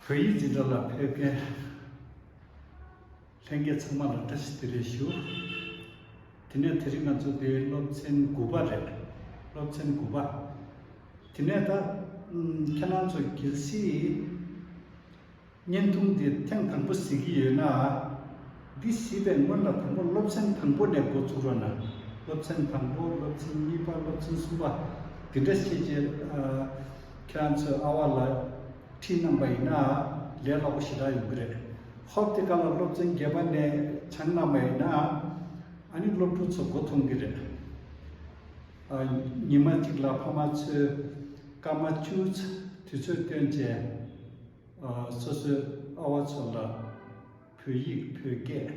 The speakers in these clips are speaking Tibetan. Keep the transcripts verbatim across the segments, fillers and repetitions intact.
བོད་ཡིག་འཛིན་གྲྭ་ལ་ཕེབས་མཁན་ལྷན་རྒྱས་ཚང་མ་ལ་བཀྲ་ཤིས་བདེ་ལེགས་ཞུ། དེ་ནས་དེ་རིང་ང་ཚོ་འདིའི་སློབ་ཚན་དགུ་པ་རེད། སློབ་ཚན་དགུ་པ། དེ་ནས་ད་ཨམ་ཁྱེད་རང་ཚོ་གལ་སྲིད་བརྙན་ཐུང་འདི་ཐེངས་དང་པོ་གཟིགས་ཀྱི་ཡོད་ན། འདི་གཟིགས་པའི་སྔོན་ལ་དང་པོ་སློབ་ཚན་དང་པོ་ནས་འགོ་ཚུགས་རོགས་གནང་། སློབ་ཚན་དང་པོ། སློབ་ཚན་གཉིས་པ། སློབ་ཚན་གསུམ་པ། འདི་འདྲ་བྱས་རྗེས་ཨ་ཁྱེད་རང་ཚོས་ཨ་ཝ་ལ་ཁྲིད་གནང་པ་ཡིན་ན་ལས་སླ་པོ་ཞེ་དྲག་ཡོང་གི་རེད། ཧོབ་དེ་ག་ལ་སློབ་ཚན་བརྒྱད་པ་ནས་སྦྱངས་གནང་པ་ཡིན་ན་ཨ་ནི་སློབ་ཕྲུག་ཚོ་མགོ་འཐོམ་གི་རེད། ཨ་ཉི་མ་གཅིག་ལ་ཕ་མ་ཚོས་སྐར་མ་བཅུ་དུས་ཚོད་བཏོན་བྱས། ཨ་སོ་སོའི་ཨ་ཝ་ཚོ་ལ་བོད་ཡིག་བོད་སྐད།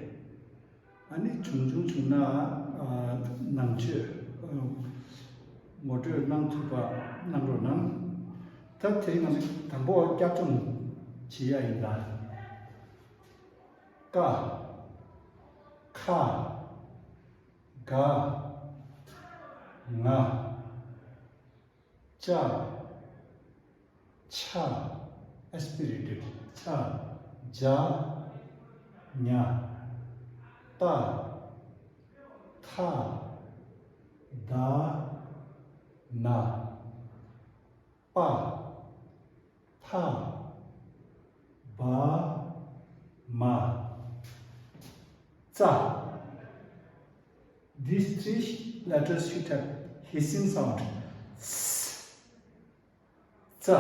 ཨ་ནི་བྱུང་བྱུང་བྱུང་ན་ཨ་ནང་ཆོས་ཨ་ངོ་སྤྲོད་གནང་ཐུབ་པ་གནང་རོགས་གནང་། ད་དེ་རིང་ང་ཚོ་དང་པོ་བསྐྱར་སྦྱོང་བྱེད་ཡ་ཡིན་ད། ཀ་ཁ་ག་ང་ཅ། ཆ། aspirated ཆ། ཇ། ཉ། ཏ། ཐ། ད། ན། པ། ཕ། བ། མ། ཙ། These three letters should have hissing sound. ཙ།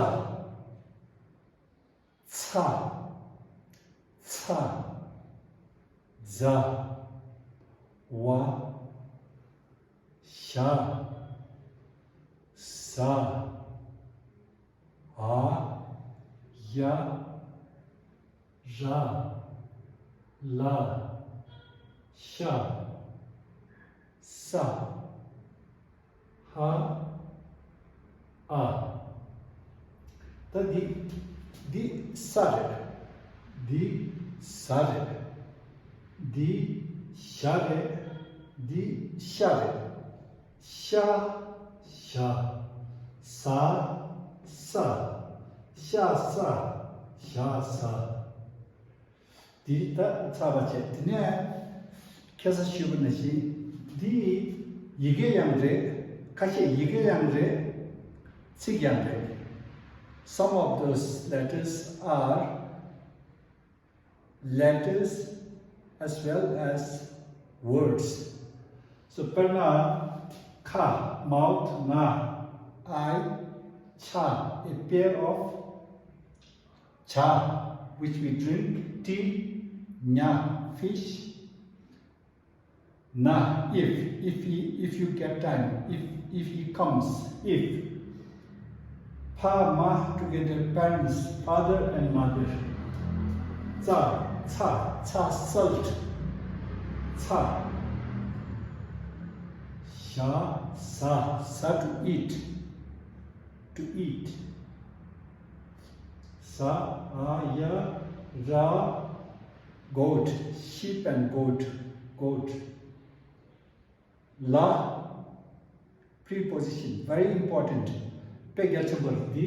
ཚ། ཚ། ཛ། ཝ། ཞ། ཟ། འ། ཡ། ར། ལ། ཤ། ས། ཧ། ཨ། ད་འདི་འདི་ས་རེད། འདི་ཟ་རེད། འདི་ཞ་རེད། འདི་ཤ་རེད། ཤ། ཞ། ཟ། ས། ཤ། ས། ཞ། ཟ། འདི་ད་ཚར་བ་བྱས། དེ་ནས་ཁ་སང་ཞུས་པ་ནང་བཞིན་འདི་ཡི་གེ་ཡང་རེད། ཁ་ཤས་ཡི་གེ་ཡང་རེད། ཚིག་ཡང་རེད། Some of those letters are letters as well as words. So དཔེར་ན་ཁ། mouth། ང་། eye། ཆ། a pair of ཇ། which we drink tea། ཉ། fish། ན། if if he if you get time, if if he comes, if ཕ་མ། together parents, father and mother. ཙ། ཚ། ཚ། salt ཚ། ཞ། ཟ། ཟ། to eat, to eat. ཟ། འ། ཡ། ར། goat, sheep and goat, goat. ལ། preposition, very important. དཔེ་གལ་ཆེན་པོ་རེད། འདི།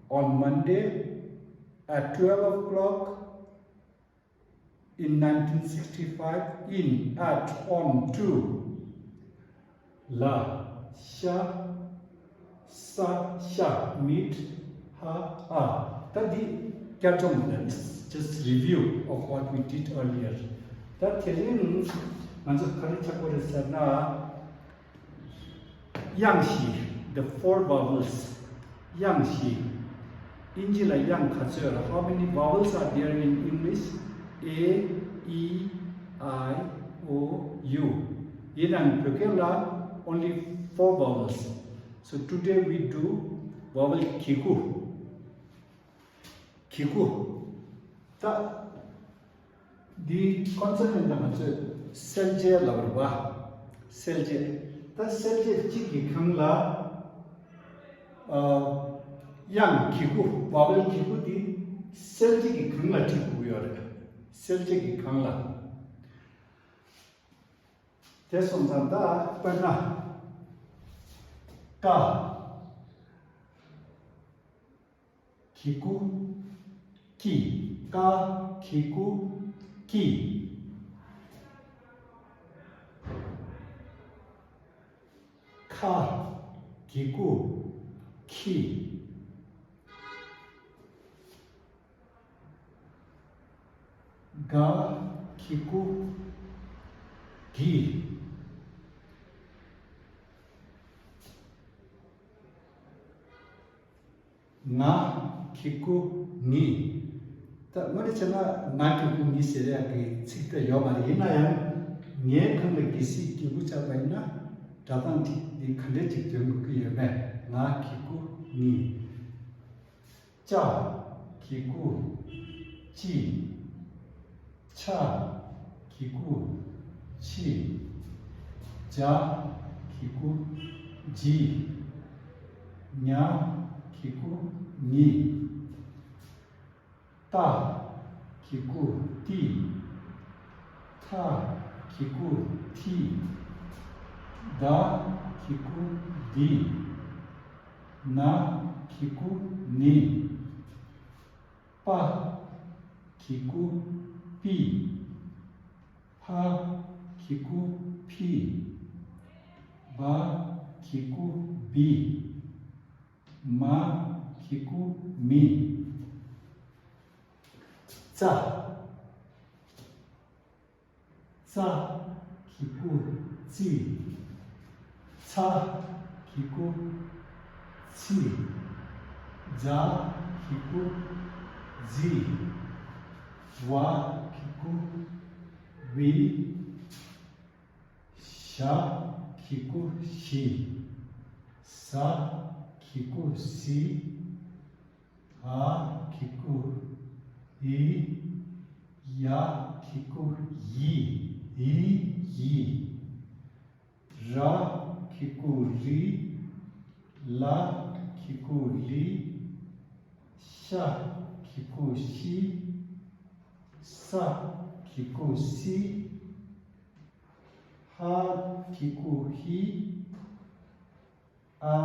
on Monday at twelve o'clock in nineteen sixty-five, in, at, on, to. ལ། ཤ། ས། ཤ། མིཊ། ཧ། ཨ། ད་འདི་བསྐྱར་སྦྱོང་རེད། It's just review of what we did earlier. ད་དེ་རིང་ང་ཚོ་ག་རེ་བྱེད་དགོས་རེད་ཟེར་ན། དབྱངས་བཞི། The four vowels. དབྱངས་བཞི། དབྱིན་ཇི་ལ་དབྱངས་ག་ཚོད་རེད། How many vowels are there in English? A, E, I, O, U. ཡིན་ནའང་བོད་སྐད་ལ་only four vowels. So today we do vowel གི་གུ། གི་གུ། ད་འདིའི་consonant ལ་ང་ཚོས་གསལ་བྱེད་ལབ་རེད་པ། གསལ་བྱེད། ད་གསལ་བྱེད་གཅིག་གི་སྒང་ལ་ཨ་དབྱངས་གི་གུ། vowel གི་གུ་འདི་གསལ་བྱེད་ཀྱི་སྒང་ལ་བྲིས་དགོས་ཀྱི་ཡོད་རེད། གསལ་བྱེད་ཀྱི་སྒང་ལ། དེ་སོང་ཙང་ད་དཔེར་ན། ཀ། གི་གུ། ཀི། ཀ་གི་གུ་ཀི། ཁ་གི་གུ་ཁི། ག་གི་གུ་གི། ང་གི་གུ་ངི། ད་དངོས་གནས་བྱས་ན་ང་གི་གུ་ངི་ཟེར་ཡག་གི་ཚིག་དེ་ཡོད་མ་རེད། ཡིན་ན་ཡང་ངའི་སྒང་ལ་གི་སི་གི་གུ་ཆགས་པ་ཡིན་ན་སྒྲ་གདངས་དེ་འདི་ག་འདྲས་ཅིག་འདོན་དགོས་ཀྱི་ཡོད་མེད། ང་གི་གུ་ངི། ཅ་གི་གུ་ཅི། ཆ་གི་གུ་ཆི། ཇ་གི་གུ་ཇི། ཉ་གི་གུ་ཉི། ཏ་གི་གུ་ཏི། ཐ་གི་གུ་ཐི། ད་གི་གུ་དི། ན་གི་གུ་ནི། པ་གི་གུ་པི། ཕ་གི་གུ་ཕི། བ་གི་གུ་བི། མ་གི་གུ་མི། ཙ། ཙ་གི་གུ་ཙི། ཚ་གི་གུ་ཚི། ཛ་གི་གུ་ཛི། ཝ་གི་གུ་ཝི། ཞ་གི་གུ་ཞི། ཟ་གི་གུ་ཟི། འ་གི་གུ་འི། ཡ་གི་གུ་ཡི། འི་ཡི། ར་གི་གུ་རི། ལ་གི་གུ་ལི། ཤ་གི་གུ་ཤི། ས་གི་གུ་སི། ཧ་གི་གུ་ཧི། ཨ་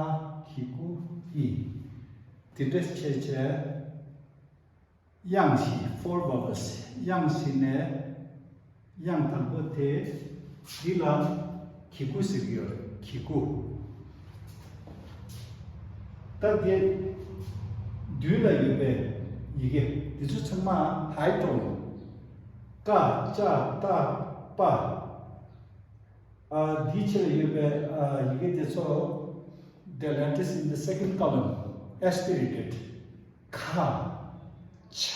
གི་གུ་ཨི། དེ་འདྲ་བྱས་བྱས། དབྱངས་བཞི། Four vowels། དབྱངས་བཞི་ནས་དབྱངས་དང་པོ་དེ་འདི་ལ་གི་གུ་ཟེར་གྱི་ཡོད་རེད། གི་གུ། ད་དེ་མདུན་ལ་ཡོད་པའི་ཡི་གེ་འདི་ཚོ་ཚང་མ་high tone། ཀ་ཅ་ཏ་པ། ཨ་འདིའི་ཕྱི་ལ་ཡོད་པའི་ཨ་ཡི་གེ་དེ་ཚོ། The letters in the second column aspirated. ཁ། ཆ།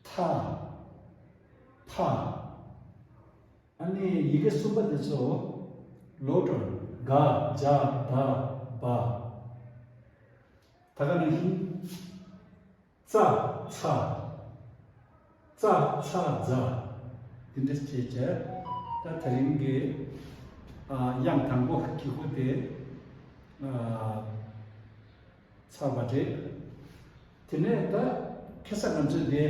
ཐ། ཕ། ཨ་ནི་ཡི་གེ་གསུམ་པ་དེ་ཚོ་low tone། ག་ཇ་ད་བ། ད་ག་ནང་བཞིན། ཙ་ཚ། ཙ་ཚ་ཛ། དེ་འདྲ་བྱས་བྱས། ད་དེ་རིང་གི་ཨ་དབྱངས་དང་པོ་གི་གུ་དེ་ཨ་ཚར་བ་རེད། དེ་ནས་ད་ཁ་སང་ང་ཚོས་དེ་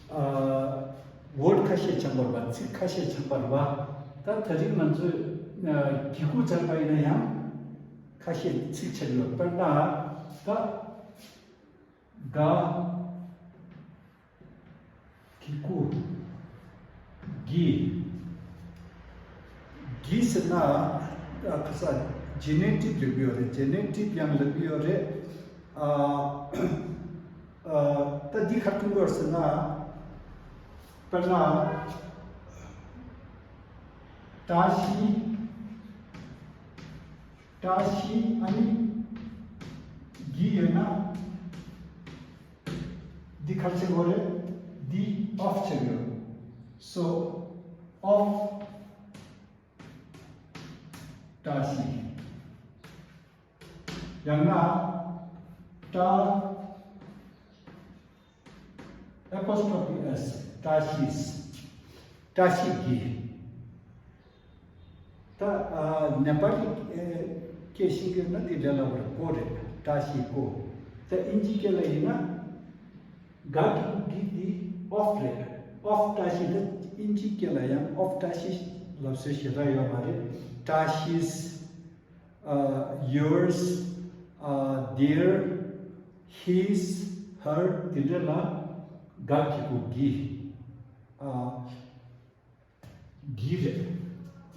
ཨ་word ཁ་ཤས་སྦྱངས་པ་རེད་པ། ཚིག་ཁ་ཤས་སྦྱངས་པ་རེད་པ། ད་དེ་རིང་ང་ཚོས་ཨ་གི་གུ་སྦྱངས་པ་ཡིན་ན་ཡང་ཁ་ཤས་ཚིག་ཆགས་ཡོད། དཔེར་ན་ད། ག་གི་གུ་གི། གི་ཟེར་ན་ཨ་ཁ་ས་ཇེ་ནེ་ཊིབ་ལབ་ཀྱི་ཡོད་རེད། ཇེ་ནེ་ཊིབ་ཡང་ལབ་ཀྱི་ཡོད་རེད། ཨ་ཨ་ད་འདི་ག་རེ་མཐོང་གི་ཡོད་ཟེར་ན། དཔེར་ན་བཀྲ་ཤིས། བཀྲ་ཤིས། ཨ་ནི་གི་ཡོད་ན་འདི་ག་རེ་བྱེད་དགོས་རེད། འདི་ཨོཕ་བྱེད་དགོས། So ཨོཕ་བཀྲ་ཤིས། ཡང་ན་བཀྲ། Apostrophe S བཀྲ་ཤིས། བཀྲ་ཤིས་ཀྱི། ད་ཨ་ནེ་པ་ལི་ཨེ་སྐད་ཤེས་ཀྱི་ཡོད་ན་དེ་འདྲ་ལབ་པར་གོ་རེད། བཀྲ་ཤིས་ཀོ། ད་ཨིན་ཇིའི་སྐད་ལ་ཡིན་ན་ག་གི་གུ་གི་འདི་ཨོཕ་རེད། ཨོཕ་བཀྲ་ཤིས། ད་ཨིན་ཇིའི་སྐད་ལ་ཡང་ཨོཕ་བཀྲ་ཤིས་ལབ་སྲོལ་ཞེ་དྲག་ཡོད་མ་རེད། བཀྲ་ཤིས། ཨ་yours། ཨ་their། his། her། དེ་འདྲ་ལ་ ག་གི་གུ་གི། ཨ། གི་རེད།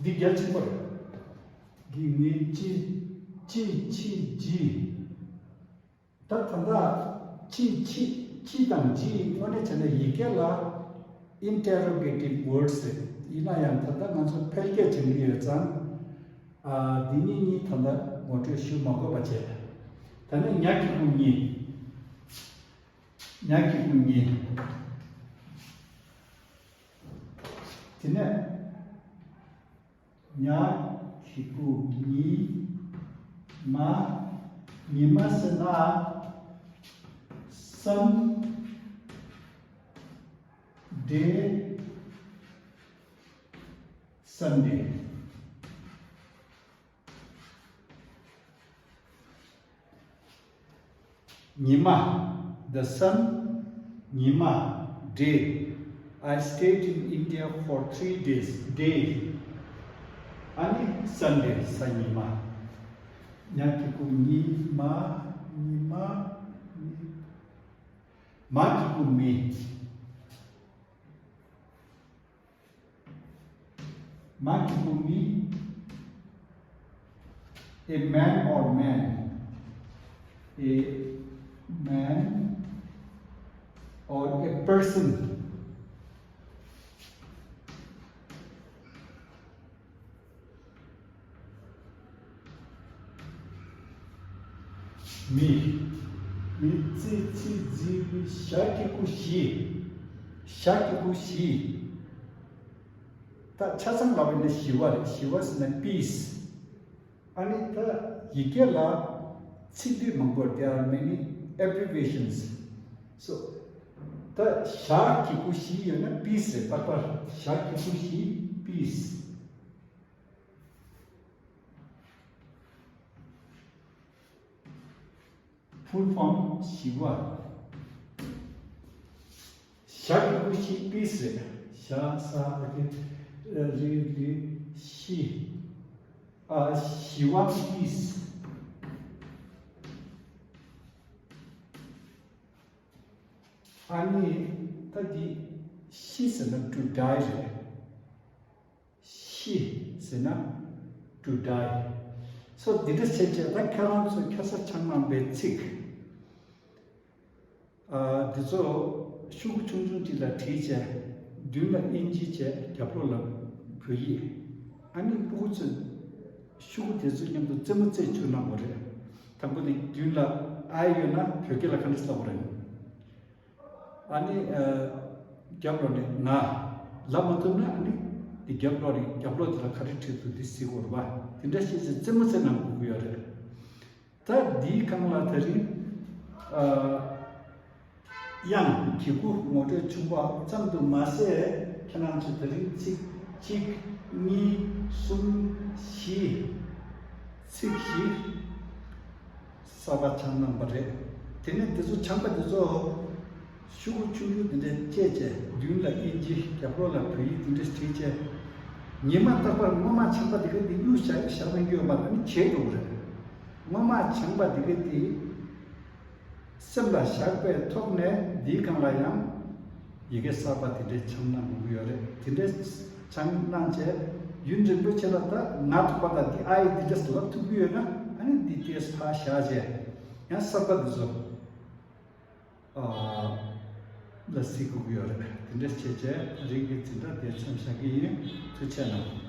འདི་རྒྱ་ཆེན་པོ་རེད། གི་ངེ་ཅི་ཅི་ཆི་ཇི། ད་ད་ལྟ་ཅི་ཆི་ཅི་དང་ཇི་དངོས་གནས་བྱས་ན་ཡི་གེ་ལ་interrogative words རེད། ཡིན་ན་ཡང་ད་ལྟ་ང་ཚོ་འཕེལ་རྒྱས་བྱེད་ཀྱི་ཡོད་ཙང་། ཨ། འདི་གཉིས་གཉིས་ད་ལྟ་ངོ་སྤྲོད་ཞུ་མ་དགོས་པ་བྱས། ད་ནི་ཉ་གི་གུ་ཉི། ཉ་གི་གུ་ཉི། དེ་ནས་ཉ་གི་གུ་ཉི་མ། ཉི་མ་ཟེར་ན་Sunday, Sunday། ཉི་མ། The sun. ཉི་མ། Day. I stayed in India for three days. Day. ཨ་ནི་Sunday གཟའ་ཉི་མ། ཉ་གི་གུ་ཉི་མ། ཉི་མ། ཉི། མ་གི་གུ་མི། མ་གི་གུ་མི། A man or man. A man or a person. མི། མི་ཙི་ཙི་ཛི་བི་ཞ་གི་གུ་ཞི། ཞ་གི་གུ་ཞི། ད་ཆ་ཚང་ལབ་པ་ཡིན་ན་ཞི་བ་རེད། ཞི་བ་ཟེར་ན་peace། ཨ་ནི་ད་ཡི་གེ་ལ་ཚིག་སྡུད་མང་པོ། There are many abbreviations. So ད་ཞ་གི་གུ་ཞི་ཡོད་ན་peace རེད། རྟག་པར་ཞ་གི་གུ་ཞི། Peace. Full form ཞི་བ། ཞ་གི་གུ་ཞི་peace རེད། ཞ་ས་གི་རི་རི་ཞི། ཨ། ཞི་བ་peace། ཨ་ནི་ད་འདི་ཤི་ཟེར་ན་to die རེད། ཤི་ཟེར་ན་to die། So འདི་འདྲ་བྱས་བྱས་ད་ཁྱེད་རང་ཚོ་ཁ་སང་ཆ་ཚང་གནང་པའི་ཚིག་ཨ། འདི་ཚོ་ཤོག་གུ་ཆུང་ཆུང་ཅིག་ལ་བྲིས་བྱས། མདུན་ལ་ཨིན་ཇི་བྱས། རྒྱབ་ལོགས་ལ་བོད་ཡིག་ཨ་ནི་སྤུ་གུ་ཚོས་ཤོག་གུ་དེ་ཚོ་མཉམ་དུ་རྩེད་མོ་རྩེ་བཅུག་གནང་དགོས་རེད། དང་པོ་དེ་མདུན་ལ་I ཡོད་ན་བོད་སྐད་ལ་ག་འདྲ་ལབ་དགོས་རེད། ཨ་ནི་ཨ། རྒྱབ་ལོགས་ནས་ང་ལབ་མ་ཐུབ་ན། ཨ་ནི་དེ་རྒྱབ་ལོགས་རེད། རྒྱབ་ལོགས་དེ་ལ་ག་རེ་བྲིས་འདུག་དེ་གཟིགས་དགོས་རེད་པ། དེ་འདྲ་བྱས་བྱས་རྩེད་མོ་རྩེ་གནང་དགོས་ཀྱི་ཡོད་རེད། ད་འདིའི་སྒང་ལ་དེ་རིང་ཨ། དབྱངས་གི་གུ་ངོ་སྤྲོད་བྱུང་བ་ཙམ་དུ་མ་ཟད། ཁྱེད་རང་ཚོས་དེ་རིང་ཚིག་གཅིག་གཉིས་གསུམ་བཞི། ཚིག་བཞི་གསར་པ་སྦྱངས་གནང་པ་རེད། དེ་ནས་འདི་ཚོ་སྦྱངས་པ་འདི་ཚོ་ཤོག་གུ་ཆུང་ཆུང་འདི་འདྲ་བཅད་བྱས། མདུན་ལ་ཨིན་ཇི། རྒྱབ་ལོགས་ལ་བོད་ཡིག་འདི་འདྲ་བྲིས་བྱས། ཉི་མ་རྟག་པར་སྔོན་མ་སྦྱངས་པ་འདི་ག་འདི་གཡུག་བཞག་བཞག་པ་ཡོད་པ་ཨ་ནི་བྱེད་འགྲོ་གི་རེད། སྔོན་མ་སྦྱངས་པ་འདི་ག་འདི་སེམས་ལ་བཞག་པའི་ཐོག་ནས་འདིའི་སྒང་ལ་ཡང་ཡི་གེ་གསར་པ་དེ་འདྲའི་སྦྱངས་གནང་དགོས་ཀྱི་ཡོད་རེད། དེ་འདྲའི་སྦྱངས་གནང་བྱས་ཡུན་རིང་པོ་བྱས་ལ་ད་ང་ཐུག་པ་དང་འདི་ཨའི་འདི་འདྲས་ལབ་ཐུབ་ཀྱི་ཡོད་ན། ཨ་ནི་འདི་ཏོག་ཙམ་ཕར་བཞག་བྱས་ཡང་གསར་པ་འདི་ཚོ་ཨ་ལ་གཟིགས་དགོས་ཀྱི་ཡོད་རེད། དེ་འདྲས་བྱས་བྱས་ད་རིང་གི་འཛིན་གྲྭ་དེ་མཚམས་བཞག་གི་ཡིན། ཐུགས་རྗེ་གནང་།